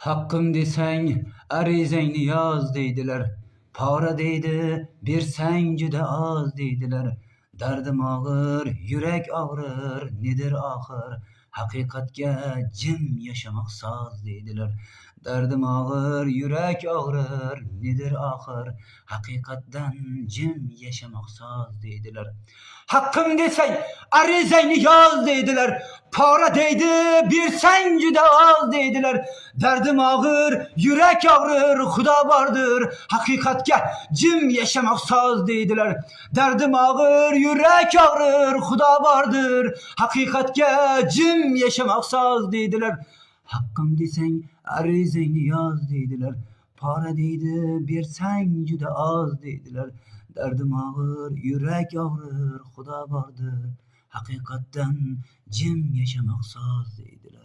Haqqim desang, arizangni yoz deydilar. Pora deydi, bersang juda oz deydilar. Dardim og'ir, yurak og'rir, nedir oxir? Haqiqatga jim yashamoq soz deydilar. Dardim og'ir, yurak og'rir, nedir oxir? Haqiqatdan jim yashamoq soz deydilar. Haqqim desang, arizangni yoz deydilar. Pora deydi, bersang juda oz deydilar. Dardim og'ir, yurak og'rir, Xudo bordir. Haqiqatga jim yashamoq soz deydilar. Dardim og'ir, yurak og'rir, Xudo bordir. Haqiqatga jim yashamoq soz deydilar. Haqqim desang, arizangni yoz deydilar. Pora deydi, bersang juda oz deydilar. Dardim og'ir, yurak og'rir, Xudo bordir. Haqiqatdan jim yashamoq soz deydilar.